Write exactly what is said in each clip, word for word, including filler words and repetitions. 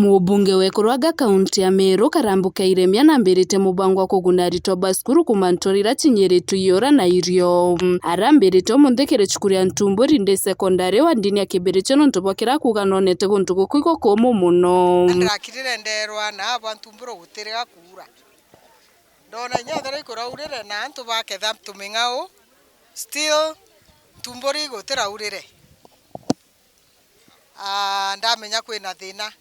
Mubunge wekurwaga kaunti ya Meru, Karambu Kairemia, nambirite mubango wa kuguna aritwa ba cukuru kuuma ntuura iria cinyiritwe iura na irio. Arambirite umunthi kiri cukuru ya Ntumburi Day Secondary wa ndini ya Kibirichia nontu bwa kiria akuuga noonete guntu guku igukumu mono. Ndirakirire ndeerwa na aba Ntumburi gutiriga kuura. Ndoona inya ethira ikuraurire na antu baketha tuming'au, still Ntumburi gutiraurire. Ah, ndamenya kwina thina.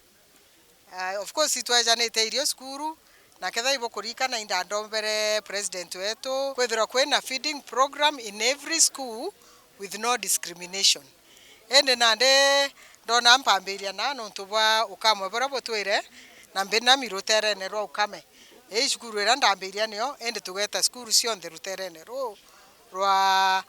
Ah, of course, itwejanite irio cukuru, na ketha ibukuririkana indandombere president wetu kwithirwa kwina feeding program in every school with no discrimination. Indi nandi ndona mpambiria na nontu bwa ukame buria butwire na mbinami ruterene rwa ukame. Ii cukuru iria ndambiria nio, indi tugeta cukuru cionthe ruterene ruu rwa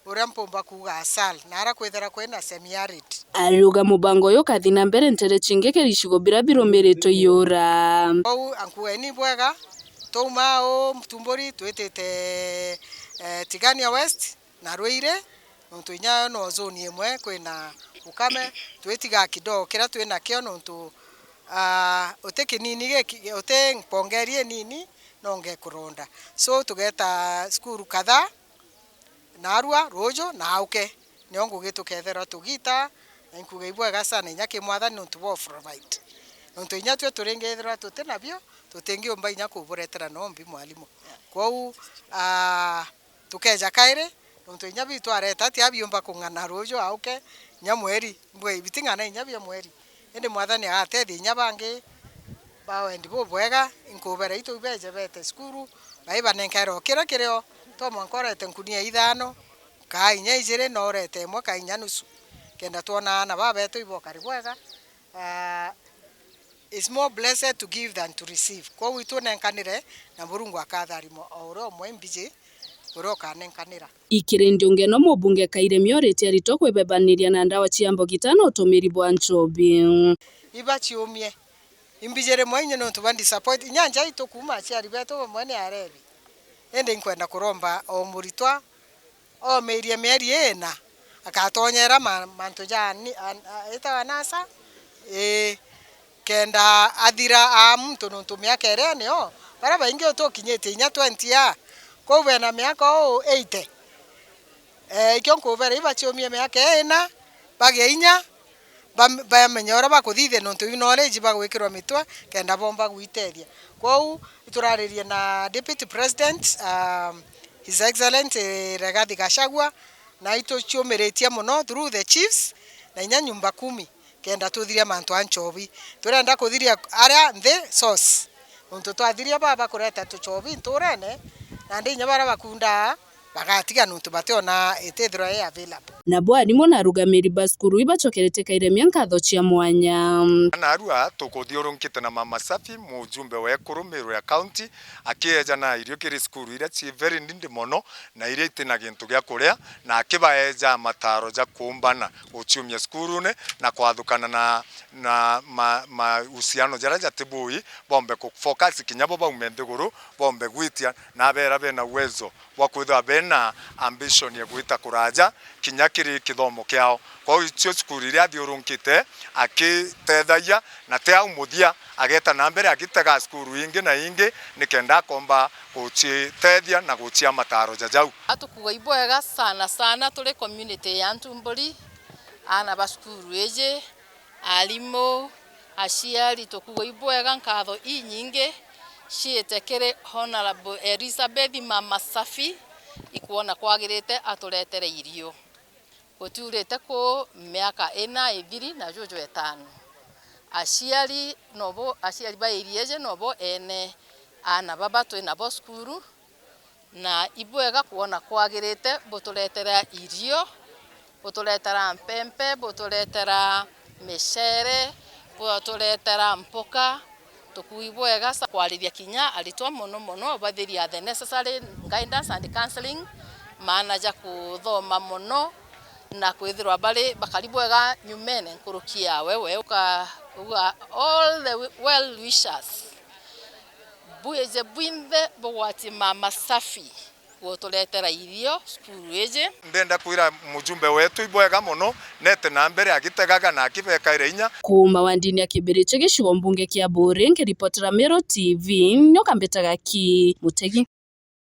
uria mpumba kuuga asal, na aria kwithira kwina semi-arid. Ariuga mubango uyu ukathi na mbere ntere cingi kiri icigo biria birumiritwe iura. Kwou ankuga ni bwega, twauma uu Ntumburi twitite, eh, Tigania West na Ruiri, nontu inya yo no zone imwe kwina ukame, twitiga kidogo kiria twinakio nontu, ah, uti kinini giki, uti mpongeri inini no ngekuronda. So tugeta cukuru kadhaa, naarua, ruuju, na auke. Nio ngugi tukethirwa tugita, na inkuga ibwega sana inya ki Mwathani nontu bwa provide. Nontu inya twe turingithirwa tuti nabio, tutingiumba inya kuburetera nombi mwalimu. Kwou, ah, tukeja kairi, nontu inya biu twareta tia biumba kung'ana ruuju auke, inya mweri, mbwe biting'ana inya bia mweri. Indi Mwathani agatethia inya bangi ba wendi bubwega, inkubera itu ibeje bete cukuru, bai banenkaira o kiria kirio, to mwanka urete nkunia ithano, kaa inya ijiri, no urete imwe kaa inya nusu, kenda twona aana babetu ibokari bwega. Ah, it's more blessed to give than to receive. Kwou itunenkanire, na Murungu akatharimwa o uria umwe mbiji uria ukanenkanira. Ikiri ndiungeno mubunge Kairemia urite aritwa kwibebaniria na ndawa cia mbogita na utumiri bwa nchobi. Iba ciumie. Imbiji rimwe inye nontu ba disappoint. Inya nja itu kuuma aciari betu bamwe ni arebi. Indi inkwenda kuromba o muritwa omirie mieri ina, agatonyera ma-, mantu ja ni-, an-, a-, itawa nasa? Ii. Kenda athira aa muntu nontu miaka iria nio, baria baingi utukinyitie inya twenty a, kwou bena miaka uu eighty. Eh, ikio nkubera ibaciumie miaka ina, bagie inya, bam-, bamenya uria bakuthithia nontu iu knowledge bagwikirwa mitwe kenda bomba gwitethia. Kwou ituraririe na Deputy President, um, His Excellency Rigathi Gachagua, na ituciumiritie mono through the chiefs na inya nyumba kumi. Kenda tuthiria mantu a nchobi. Turenda kuthiria aria nthi source. Nontu twathiria baba kureta tuchobi nturene, nandi inya baria bakundaa bagatiga nontu bationa itithirwa i available. Nabo arimu na arugamiri ba cukuru ibacokerete Kairemia nkatho cia mwanya. Narua tukuthiurunkite na Mama Safi, mujumbe wa ekuru Meru ya county, akiejana irio kiri cukuru iria ci very needy mono, na iria itina gintu gia kuria, na akibaeja mataro ja kuumbana guciumia cukurune na kwathukana na, na ma, mahusiano jaria jati bui, bombe ku focus kinya bo baume nthiguru, bombe gwitia, na abera bena uwezo bwa kwithirwa bena ambition ya gwita kuraja kinya kiri kithomo kiao. Kwou icio cukuru iria athiurunkite akitethagia, na ti au muthia, ageta na mbere agitega cukuru ingi na ingi nikenda akomba gucitethia na gucia mataro jajau. Atukuga ibwega sana sana turi community ya Ntumburi, aana ba cukuru iji, arimu, aciari, tukuga ibwega nkatho inyingi ciite kiri Honourable Elizabeth Mama Safi, ikwona kwagirite aturetere irio. Gutiurite ku miaka ina ithiri na juju etano. Aciari nobo, aciari ba area iji nobo ene aana baba twi nabo cukuru, na ibwega kwona kwagirite buturetera irio, buturetera mpempe, buturetera micere, buturetera mpoka, Tukuui bwega sa kwariria kinya aritwa mono mono, bathiria the necessary guidance and counseling, maana ja kuthoma mono na kwithirwa bari bakari bwega nyumene nkuruki ya wewe. Uka-, uga all the well wishers, bwije bwinthe bugwatie Mama Safi. Guturetera irio cukuru iji. Ndenda kwira mujumbe wetu ibwega mono, nete na mbere agitegaga na akibekaira inya. Kuuma wandini ya Kibirichi gicigo mbunge kia Buuri, nkiripotera Meru T V, nyoka mbitaga ki Mutegi.